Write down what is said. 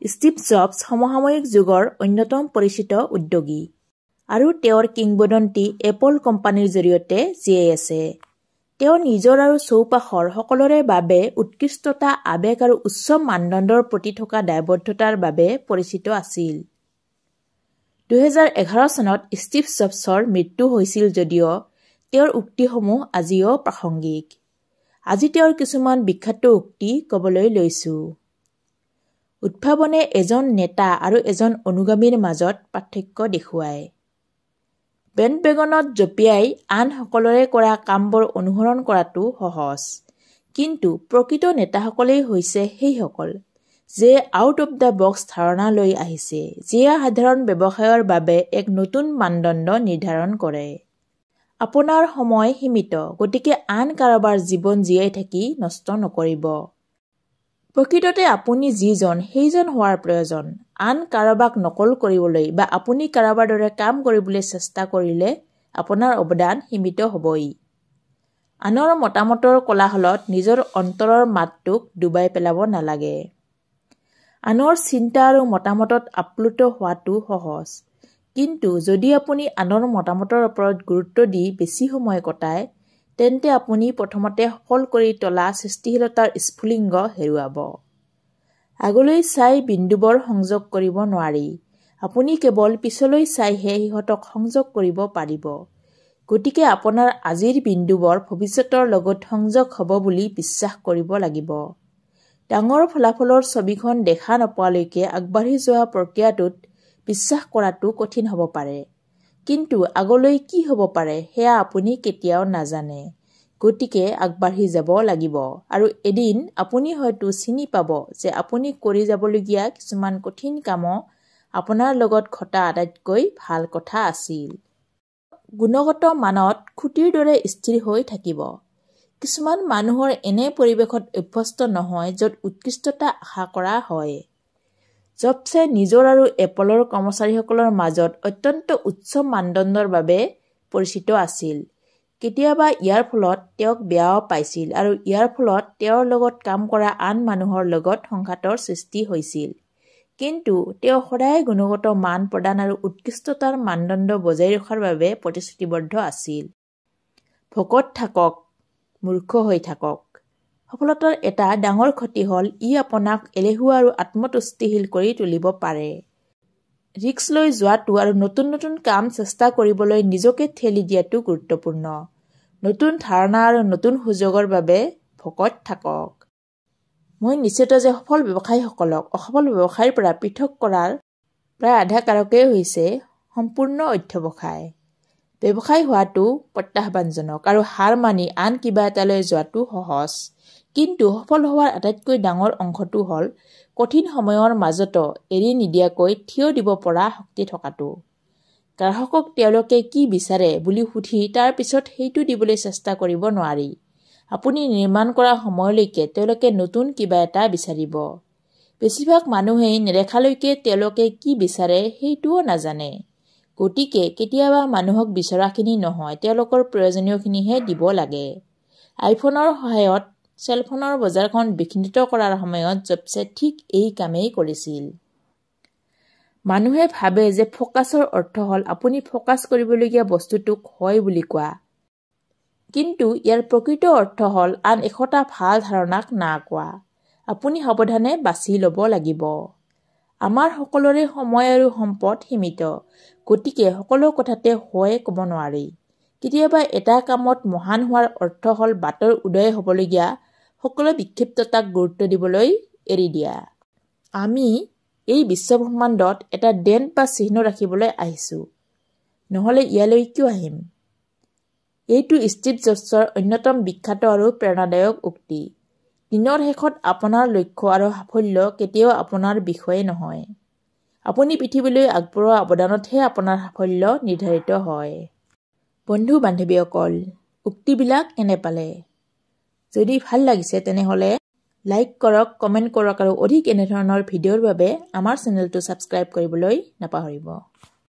Steve jobs সমসাময়িক যুগৰ অন্যতম পৰিচিত উদ্যোগী আৰু তেওঁৰ কিংবদন্তি এপল কোম্পানীৰ জৰিয়তে জীয়াই আছে। তেওঁ নিজৰ আৰু চৌপাশৰ সকলোৰে বাবে উৎকৃষ্টতা, আৱেগ আৰু উচ্চ মানদণ্ডৰ প্ৰতি থকা দায়বদ্ধতাৰ বাবে পৰিচিত আছিল। 2011 চনত ষ্টিভ জবছৰ মৃত্যু হৈছিল যদিও তেওঁৰ উক্তিসমূহ আজিও প্ৰাসংগিক। আজি তেওঁৰ কিছুমান বিখ্যাত উক্তি ক'বলৈ লৈছোঁ। উদ্ভাৱনে এজন নেতা আৰু এজন অনুগামীৰ মাজত পাৰ্থক্য দেখুৱায়। বেণ্ডৱেগনত জঁপিয়াই আন সকলোৰে কৰা কামবোৰ অনুসৰণ কৰাটো সহজ, কিন্তু প্ৰকৃত নেতাসকলেই হৈছে সেইসকল যিয়ে আউট অৱ the box ধাৰণা লৈ আহিছে, যিয়ে সাধাৰণ ব্যৱসায়ৰ বাবে এক নতুন মানদণ্ড নিৰ্ধাৰণ কৰে। আপোনাৰ সময় সীমিত, গতিকে আন কাৰোবাৰ জীৱন জীয়াই থাকি নষ্ট নকৰিব। প্ৰকৃততে আপুনি যিজন সেইজন হোৱাৰ প্ৰয়োজন। আন কাৰোবাক নকল কৰিবলৈ বা আপুনি কাৰোবাৰ দৰে কাম কৰিবলৈ চেষ্টা কৰিলে আপোনাৰ অৱদান সীমিত হ'বই। আনৰ মতামতৰ কোলাহলত নিজৰ অন্তৰৰ মাতটোক ডুবাই পেলাব নালাগে। আনৰ চিন্তা আৰু মতামতত আপ্লুত হোৱাটো সহজ, কিন্তু যদি আপুনি আনৰ মতামতৰ ওপৰত গুৰুত্ব দি বেছি সময় কটায়, তেন্তে আপুনি প্ৰথমতে সফল কৰি তোলা সৃষ্টিশীলতাৰ স্ফুলিংগ হেৰুৱাব। আগলৈ চাই বিন্দুবোৰ সংযোগ কৰিব নোৱাৰি, আপুনি কেৱল পিছলৈ চাইহে সিহঁতক সংযোগ কৰিব পাৰিব। গতিকে আপোনাৰ আজিৰ বিন্দুবোৰ ভৱিষ্যতৰ লগত সংযোগ হ'ব বুলি বিশ্বাস কৰিব লাগিব। ডাঙৰ ফলাফলৰ ছবিখন দেখা নোপোৱালৈকে আগবাঢ়ি যোৱা প্ৰক্ৰিয়াটোত বিশ্বাস কৰাটো কঠিন হ'ব পাৰে, কিন্তু আগলৈ কি হ'ব পাৰে সেয়া আপুনি কেতিয়াও নাজানে। গতিকে আগবাঢ়ি যাব লাগিব আৰু এদিন আপুনি হয়তো চিনি পাব যে আপুনি কৰি যাবলগীয়া কিছুমান কঠিন কামো আপোনাৰ লগত ঘটা আটাইতকৈ ভাল কথা আছিল। গুণগত মানত খুঁটিৰ দৰে স্থিৰ হৈ থাকিব। কিছুমান মানুহৰ এনে পৰিৱেশত অভ্যস্ত নহয় য'ত উৎকৃষ্টতা আশা কৰা হয়। জবছে নিজৰ আৰু এপলৰ কৰ্মচাৰীসকলৰ মাজত অত্যন্ত উচ্চ মানদণ্ডৰ বাবে পৰিচিত আছিল। কেতিয়াবা ইয়াৰ ফলত তেওঁক বেয়াও পাইছিল আৰু ইয়াৰ ফলত তেওঁৰ লগত কাম কৰা আন মানুহৰ লগত সংঘাতৰ সৃষ্টি হৈছিল। কিন্তু তেওঁ সদায় গুণগত মান প্ৰদান আৰু উৎকৃষ্টতাৰ মানদণ্ড বজাই ৰখাৰ বাবে প্ৰতিশ্ৰুতিবদ্ধ আছিল। ভোকত থাকক, মূৰ্খ হৈ থাকক। সফলতাৰ এটা ডাঙৰ ক্ষতি হ'ল ই আপোনাক এলেহুৱা আৰু আত্মতুষ্টিশীল কৰি তুলিব পাৰে। ৰিস্ক লৈ যোৱাটো আৰু নতুন নতুন কাম চেষ্টা কৰিবলৈ নিজকে ঠেলি দিয়াটো গুৰুত্বপূৰ্ণ। নতুন ধাৰণা আৰু নতুন সুযোগৰ বাবে ভোকত থাকক। মই নিশ্চিত যে সফল ব্যৱসায়ীসকলক অসফল ব্যৱসায়ীৰ পৰা পৃথক কৰাৰ প্ৰায় আধা কাৰকেই হৈছে সম্পূৰ্ণ অধ্যৱসায়। ব্যৱসায় হোৱাটো প্ৰত্যাহ্বানজনক আৰু হাৰ মানি আন কিবা এটালৈ যোৱাটো সহজ, কিন্তু সফল হোৱাৰ আটাইতকৈ ডাঙৰ অংশটো হ'ল কঠিন সময়ৰ মাজতো এৰি নিদিয়াকৈ থিয় দিব পৰা শক্তি থকাটো। গ্ৰাহকক তেওঁলোকে কি বিচাৰে বুলি সুধি তাৰ পিছত সেইটো দিবলৈ চেষ্টা কৰিব নোৱাৰি। আপুনি নিৰ্মাণ কৰা সময়লৈকে তেওঁলোকে নতুন কিবা এটা বিচাৰিব। বেছিভাগ মানুহেই নেদেখালৈকে তেওঁলোকে কি বিচাৰে সেইটোও নাজানে। গতিকে কেতিয়াবা মানুহক বিচৰাখিনি নহয়, তেওঁলোকৰ প্ৰয়োজনীয়খিনিহে দিব লাগে। আইফোনৰ সহায়ত চেলফোনৰ বজাৰখন বিঘ্নিত কৰাৰ সময়ত জবছে ঠিক এই কামেই কৰিছিল। মানুহে ভাবে যে ফ'কাছৰ অৰ্থ হ'ল আপুনি ফ'কাছ কৰিবলগীয়া বস্তুটোক হয় বুলি কোৱা, কিন্তু ইয়াৰ প্ৰকৃত অৰ্থ হ'ল আন 100টা ভাল ধাৰণাক না কোৱা। আপুনি সাৱধানে বাছি ল'ব লাগিব। আমাৰ সকলোৰে সময় আৰু সম্পদ সীমিত, গতিকে সকলো কথাতে হয় ক'ব নোৱাৰি। কেতিয়াবা এটা কামত মহান হোৱাৰ অৰ্থ হ'ল বাটৰ উদয় হ'বলগীয়া সকলো বিক্ষিপ্ততাক গুৰুত্ব দিবলৈ এৰি দিয়া। আমি এই বিশ্বব্ৰহ্মাণ্ডত এটা ডেণ্ট বা চিহ্ন ৰাখিবলৈ আহিছোঁ, নহ'লে ইয়ালৈ কিয় আহিম? এইটো ষ্টিভ জবছৰ অন্যতম বিখ্যাত আৰু প্ৰেৰণাদায়ক উক্তি। দিনৰ শেষত আপোনাৰ লক্ষ্য আৰু সাফল্য কেতিয়াও আপোনাৰ বিষয়ে নহয়। আপুনি পৃথিৱীলৈ আগবঢ়োৱা অৱদানতহে আপোনাৰ সাফল্য নিৰ্ধাৰিত হয়। বন্ধু বান্ধৱীসকল, উক্তিবিলাক কেনে পালে? যদি ভাল লাগিছে তেনেহ'লে লাইক কৰক, কমেণ্ট কৰক আৰু অধিক এনেধৰণৰ ভিডিঅ'ৰ বাবে আমাৰ চেনেলটো ছাবস্ক্ৰাইব কৰিবলৈ নাপাহৰিব।